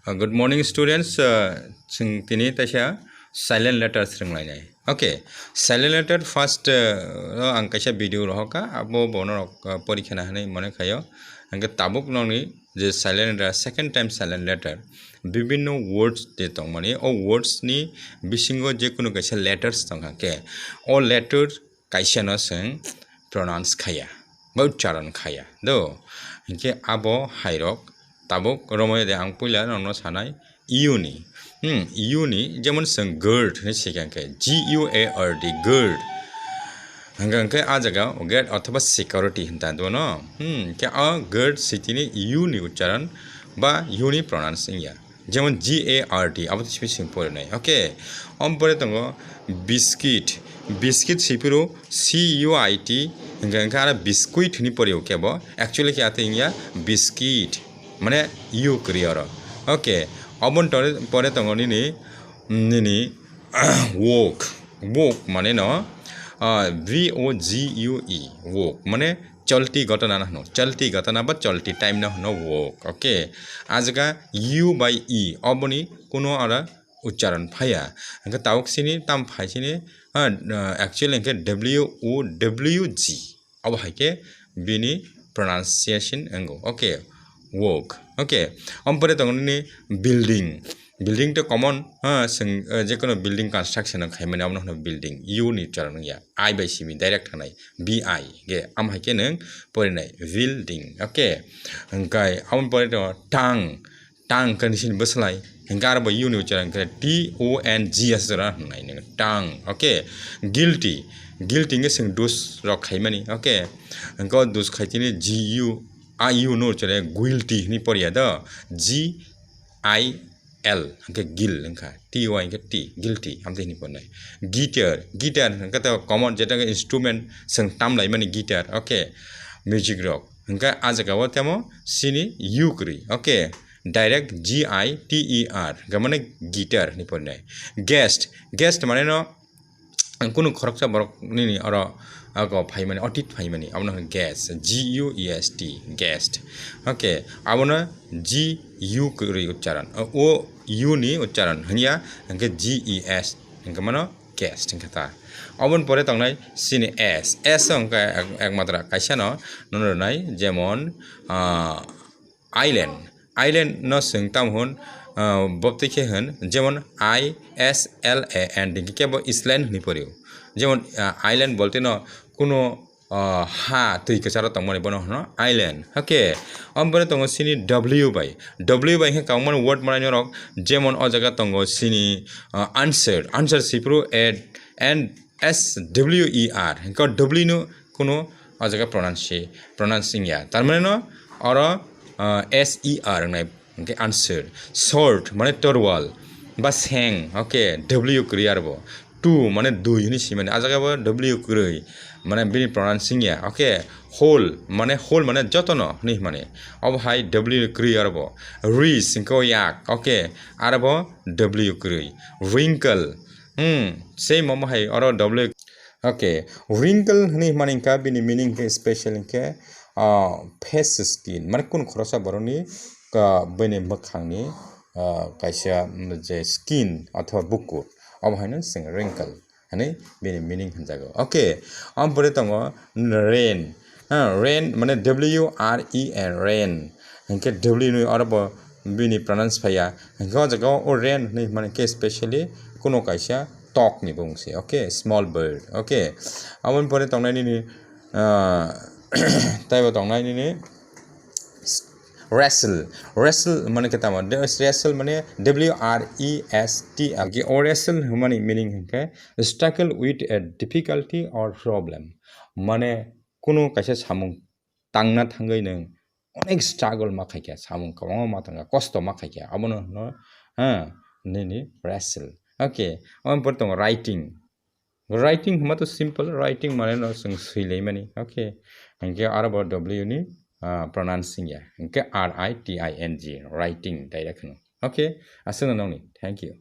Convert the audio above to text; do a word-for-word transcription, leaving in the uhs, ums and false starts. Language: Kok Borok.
Uh, good morning, students. Uh, chwng tini taisa silent letters rwnglainai. Okay, silent letter first, uh, o ang kaisa video rohorkha, abo bono rok, uh, porikha na hinwi mone khaio. Hwnkhe tabuk nokni je silent letter, second time silent letter, bibinno words je tongmani, o words ni bisingo je kunu kaisa letters tongkha khe, o letter kaisa no chwng pronounce khaya, ba uchcharon khaya do. Hinkhe abo hairok tabuk romwi de ang puila nokno sanai U ni. Hmm, U ni jemon chwng guard hinwi sikha khe, G U A R D, guard. Hingkha khe a jaga gate othoba security hinta do no. Hmm, khe a guard sitini U ni uchcharon ba U ni pronounce wngya. Jemon G A R D, abo to simi simi porinai. Okay. Om pore tongo biscuit. Biscuit sipiro C U I T, hingkha hingkha aro biscuit hini pori o kebo. Actually khe ate wngya biscuit. Mane U kwrwi oro. Okay. Obon tore, pore tongo nini, nini walk. Walk mane no, ah, V O G U E, walk. Mane cholti ghotona no hwno, cholti ghotona ba cholti time no hwno walk, okay? A jaga U by E, oboni kuno aro uchcharon phaiya. Hwnkhe tabuk sini tam phai sini, ah, actually hwnkhe W O W G, obo hai khe bini pronunciation wngo, okay? Walk, okay? Omo pore tongo nini building. Building to common, ha, chwng, eh, jekono building construction no khaimani, abono hwno building, U ni uchcharon wngya, I bai simi direct thangnai, B I, ge, am hai khe nwng porinai, building, okay. Hwnkhe, aboni pore tongo tongue, tongue khe nini sini bwslai, hwnkhe aro bo U ni uchcharon khe T O N G S jora hwngnai nwng, tongue, okay. Guilty, guilty hwnkhe chwng dos rok khaimani, okay. Hwnkhe o dos khai tini G U, A U no uchare guilty hwnwi poriya do, G I L hwnkhe gil wngkha, T Y hwnkhe T, guilty, amtwi hwnwi ponnai. Guitar, guitar hwnkhe to common, jeta khe instrument chwng tamlaimani guitar, okay, music rok. Hwnkhe a jaga o tamo sini U kwrwi, okay, direct G I T E R, hwnkhe mane guitar hwnwi ponnai. Guest, guest mane no, kunu khoroksa borok nini oro ago phaimani, otit phaimani, abono hwnkhe guest, G U E S T, guest. Okay, abono G U kwrwi uchcharon. O U ni uchcharon hwnya hwnkhe G E S, hwnkhe mano guest hwnkhe ta. Oboni pore tongnai sini S. S hwnkhe ek-, ekmatra kaisa no, nono rwnai, jemon, ah, island. Island no chwng tamo hwn, ah, boptwi khe hwn, jemon I S L A N D, hwnkhe bo island hwnwi porio. Jemon, ah, island bolte no kuno, ah, ha twi kwcharo tongmani bono hwno island. Okay, omo pore tongo sini W bai. W bai hwnkhe kwbangmani word manai norok, jemon o jaga tongo sini, ah, answer. Answer sipro A N S W E R. Hwnkhe W no kuno o jaga pronounce, pronounce wngya. Tar mane no oro, ah, S E R wngnai, hwnkhe answer. Sword mane torwal ba seng, okay, W kwrwi arbo. Two mane dui hwnwi simani, a jaga bo W kwrwi, mane bini pronounce wngya, okay. Whole mane, whole mane jotono hwnwi himani, obo hai W kwrwi arbo. Rich hwnkhe o yak, okay, arbo W kwrwi. Wrinkle, hmm, same omo hai oro W. Okay, wrinkle hwnwi himani hwnkha bini meaning khe special hwnkhe, ah, face skin, mane kunu khoroksa borokni, ah, bini mwkhangni, ah, kaisa, mm, je skin othoba bukur, omo haino chwng wrinkle hwnwi bini meaning hwnjago. Okay, omo pore tongo rain, ha, rain mane W R E N, rain. Hwnkhe W ni oro bo bini pronounce phaiya. Hwnkhe o jaga o rain hwnwi himani khe specially kuno kaisa tok ni bumung se, okay, small bird, okay. Aboni pore tongnai nini, ah, taibo tongnai nini wrestle. Wrestle mane khe tamo? De-, wrestle mane W R E S T L. Ge-, o wrestle hwnmani meaning hwnkhe struggle with a difficulty or problem. Mane kunu kaisa samung tangna thangwi nwng onek struggle ma khaikha, samung kwbangma ma tangkha, kosto ma khaikha, abono hwno, ha, nini wrestle. Okay, aboni pore tongo writing. Writing hwnma to simple, writing mane no chwng swilaimani. Okay, hwnkhe aro bo W ni, ah, pronounce wngya. Hwnkhe R I T I N G, writing direct hwno. Okay, aswkno nokni. Thank you.